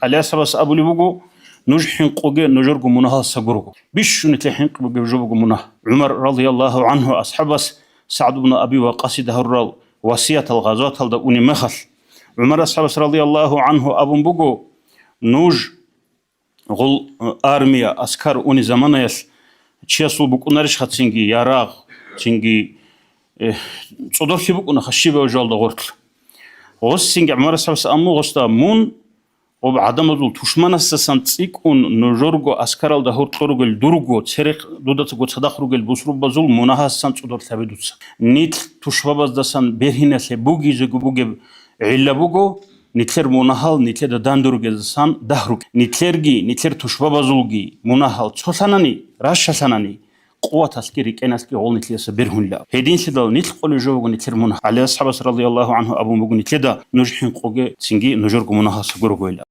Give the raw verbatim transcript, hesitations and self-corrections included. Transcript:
ГӀали асхӀабас абулеб буго: «Нуж хӀинкъуге, нужерго мунагьалса гурого». Бищун нилъее хӀинкъи бугеб жо буго мунагь. ГӀумар радияллагьу гӀанхӀу асхӀабас СагӀд ибн Аби Вакъасида гьарурал васиятал гъазаваталда унеб мехалъ, ГӀумар асхӀабас радияллагьу гӀанхӀу абун буго: «Нуж гъул, э, армия, аскар унеб заманаялъ чиясул букӀунарищха цинги ярагъ, цинги, э, цӀодорлъи букӀунаха щибав жалда гъорлъ». Гъосинги ГӀумар асхӀабас амму гъосда: «Мун гъоб гӀадамазул тушманасдасан цӀикӀкӀун нужерго аскаралда гьоркьор ругел дурго церехъ дудацаго цадахъ ругел бусурбабазул мунагьасан цӀодорлъаби дуца. Нилъ тушбабаздасан бергьиналъе бугизего бугеб гӀилла буго, нилъер мунагьал нилъеда дандургезасан дагь ругел. Нилъерги, нилъер тушбабазулги мунагьал цолъанани, ращалъанани, къуваталъги рикӀкӀеналъги гъол нилъеца бергьунила. Гьединлъидал нилъ къулеб жо буго нилъер мунагь». ГӀали асхӀабас радияллагьу гӀанхӀу абун буго нилъеда: «Нуж хӀинкъуге, цинги нужерго мунагьалса гурого», – ила.